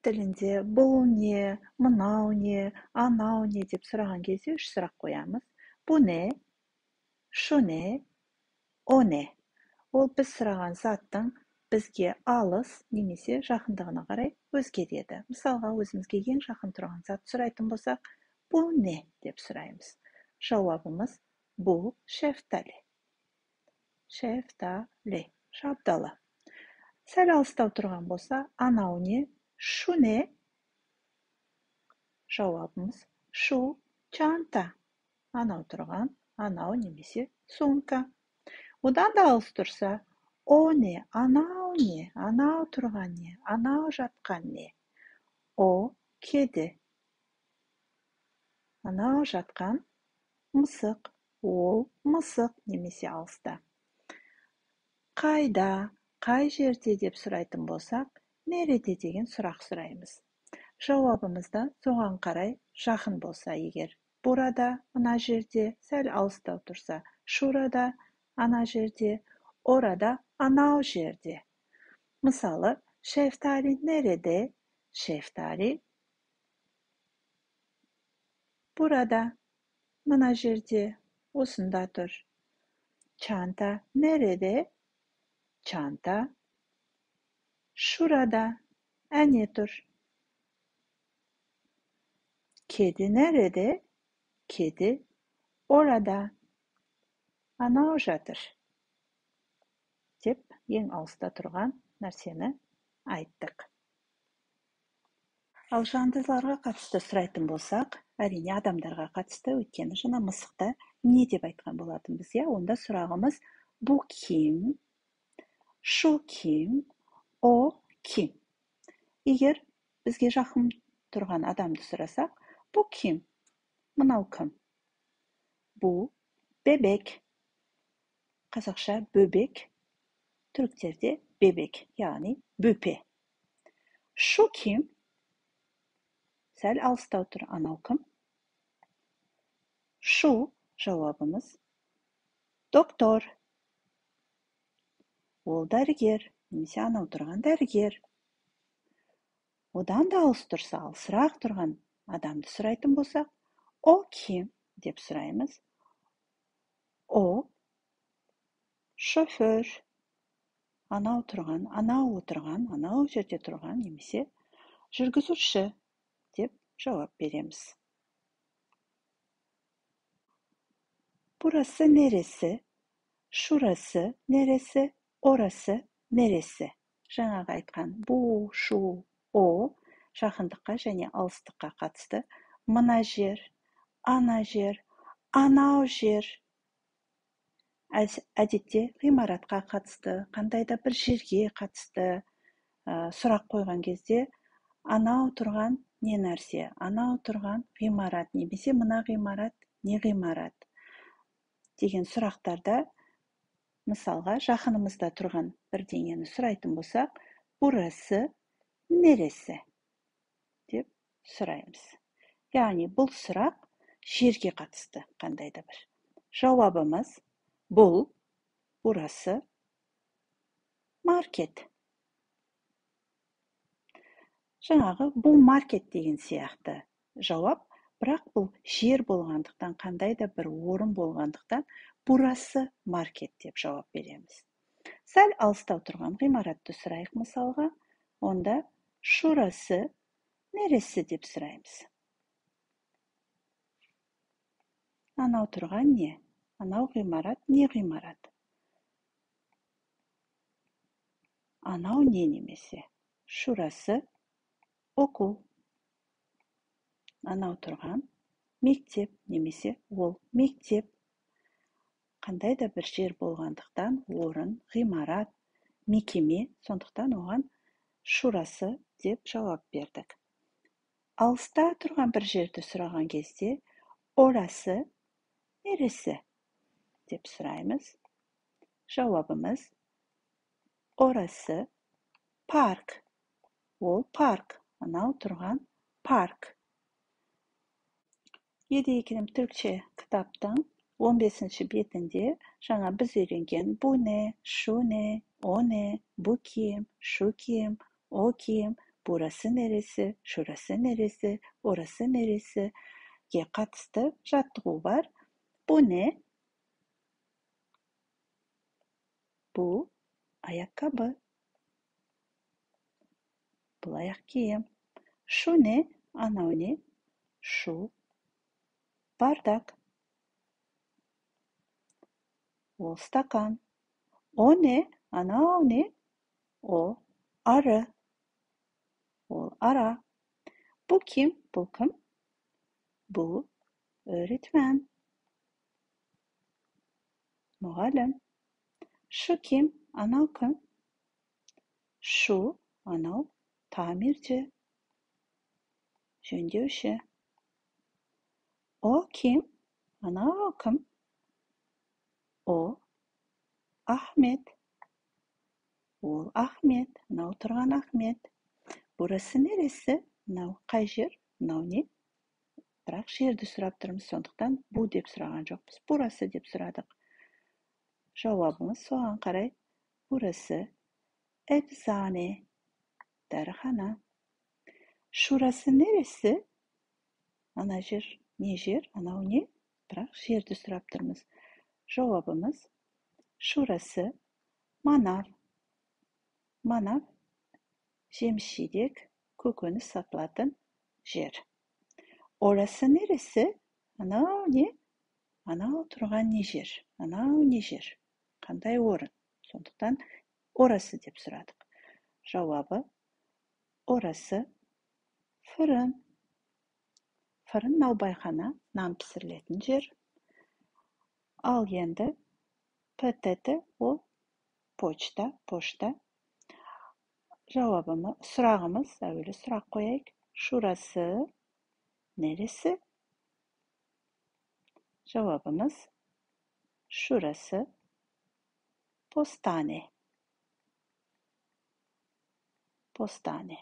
Тілінде бұл не, мынау не, анау не деп сұраған кезде үш сұрақ қоямыз. Bu ne, şu ne, o ne? Ол біз сұраған заттың бізге алыс немесе жақындығына қарай өзгереді. Мысалға, өзімізге ең жақын тұрған зат сұрайтын болсақ, bu ne деп сұраймыз. Жауабымыз bu şeftali. Şeftali, шабдалы. Сәл алыстау тұрған болса, анау не, шу не? Жауабымыз шу чанта. Анау тұрған, анау немесе сумка. Одан да алыс тұрса, о не, анау не, анау тұрған не, анау жатқан не? О kedi. Анау жатқан мысық, ол мысық немесе алыста. Қайда, қай жерде деп сұрайтын болсақ, nerede деген сұрақ сұраймыз. Жауабымыз да соған қарай жақын болса егер, burada, мына жерде, сәл алыстау тұрса, şurada, ана жерде, orada, анау жерде. Мысалы, şeftali nerede? Şeftali burada, мына жерде, осында тұр. Çanta nerede? Çanta şurada, әне тұр. Kedi nerede? Kedi orada, анау жатыр деп ең алыста тұрған нәрсені айттық. Ал жандыларға қатысты сұрайтын болсақ, әрине адамдарға қатысты, өйткені жаңа мысықта не деп айтқан болатынбыз, иә? Онда сұрағымыз bu kim, şu kim, o kim? Егер бізге жақын тұрған адамды сұрасақ, bu kim? Мынау кім? Bu bebek. Қазақша бөбек, түріктерде bebek, яғни бөпе. Şu kim? Сәл алыстау тұр, анау кім? Şu жауабымыз доктор. Ол дәрігер, немесе анау тұрған дәрігер. Одан да алыс тұрса, алысырақ тұрған адамды сұрайтын болсақ, о ким деп сұраймыз. О шофер. Анау тұрған, анау отырған, анау жерде тұрған немесе жүргізуші деп жауап береміз. Burası neresi? Şurası neresi? Orası neresi? Жаңағы айтқан bu, şu, o жақындыққа және алыстыққа қатысты. Мына жер, ана жер, анау жер. Әдетте ғимаратқа қатысты, қандай да бір жерге қатысты сұрақ қойған кезде анау тұрған не нәрсе, анау тұрған ғимарат немесе мына ғимарат не ғимарат деген сұрақтарда, мысалға, жақынымызда тұрған бірдеңені сұрайтын болсақ, burası neresi деп сұраймыз. Яғни бұл сұрақ жерге қатысты қандай да бір. Жауабымыз бұл burası market. Жаңағы бұл маркет деген сияқты жауап, бірақ бұл жер болғандықтан, қандай да бір орын болғандықтан burası маркет деп жауап береміз. Сәл алыстау тұрған ғимаратты сұрайық мысалға, онда şurası neresi деп сұраймыз. Анау тұрған не? Анау ғимарат не ғимарат? Анау не немесе? Şurası okul. Анау тұрған мектеп немесе ол мектеп. Қандай да бір жер болғандықтан орын, ғимарат, мекеме, сондықтан оған şurası деп жауап бердік. Алыста тұрған бір жерді сұраған кезде orası neresi деп сұраймыз. Жауабымыз orası парк. Ол парк. Анау тұрған парк. Yedi iklim Türkçe кітаптың 15-ші бетінде жаңа біз үйренген bu ne, şu ne, o ne, bu kim, şu kim, o kim, Burası neresi, şurası neresi, orası neresi ге қатысты жаттығу бар. Bu ne? Bu ayakkabı. Бұл аяқ киім. Şu ne? Анау не? Şu bardak. Ол стакан. О не? Анау не? О ары. Ол ара. Bu kim? Бұл кім? Bu öğretmen. Мұғалім. Şu kim? Анау кім? Şu анау tamirci. Жөндеуші. O kim? Анау кім? О Ахмет. Ол Ахмет. Мынау тұрған Ахмет. Burası neresi? Мынау қай жер? Мынау не? Бірақ жерді сұрап тұрмыз, сондықтан bu деп сұраған жоқпыз. Burası деп сұрадық. Жауабымыз соған қарай burası eczane, дәріхана. Şurası neresi? Ана жер не жер? Анау не? Бірақ жерді сұрап тұрмыз. Жауабымыз şurası manav. Manav жеміс-жидек, көкөніс сатылатын жер. Orası neresi? Анау не? Анау тұрған не жер? Анау не жер? Қандай орын? Сондықтан orası деп сұрадық. Жауабы orası fırın. Fırın наубайхана, нан пісірілетін жер. Ал енді ПТТ ол почта, пошта. Жауабымыз, сұрағымыз, әуелі сұрақ қояйық. Şurası neresi? Жауабымыз şurası postane. Postane.